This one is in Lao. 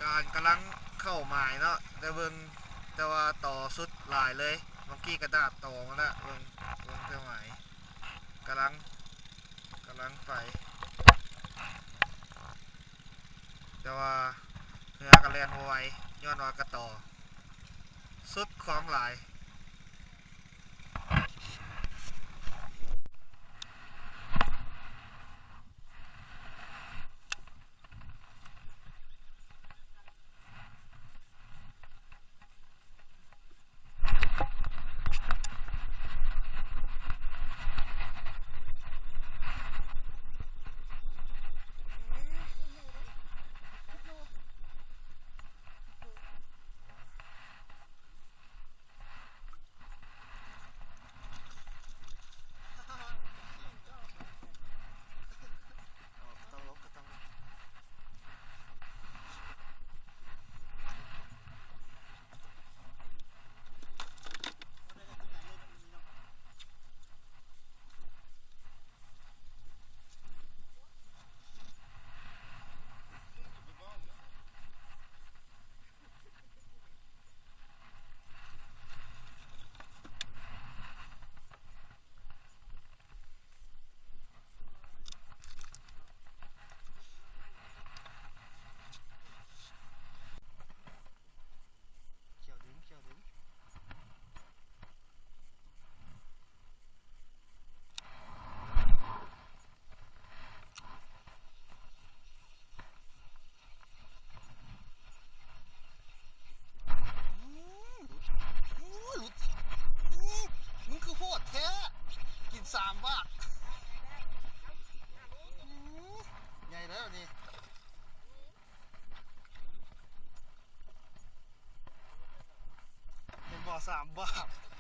ການກຳລັງເຂົ້າໝາຍເນາະ ແຕ່ເບິ່ງ ແຕ່ວ່າຕໍ່ສຸດຫຼາຍເລີຍ. ເມື່ອກີ້ກະດາດຕໍ່ມາລະ ເບິ່ງ ເບິ່ງແຕ່ໝາຍ ກຳລັງ ກຳລັງໄປ ແຕ່ວ່າເຮືອກະແລ່ນບໍ່ໄວ ຍ້ອນວ່າກະຕໍ່ສຸດຂອງຫຼາຍ. ມຶງຄືໂຫດແທ້ ກິນສາມບາດ ໃຫຍ່ແລ້ວນີ້ ເຫັນບໍ່ ສາມບາດ.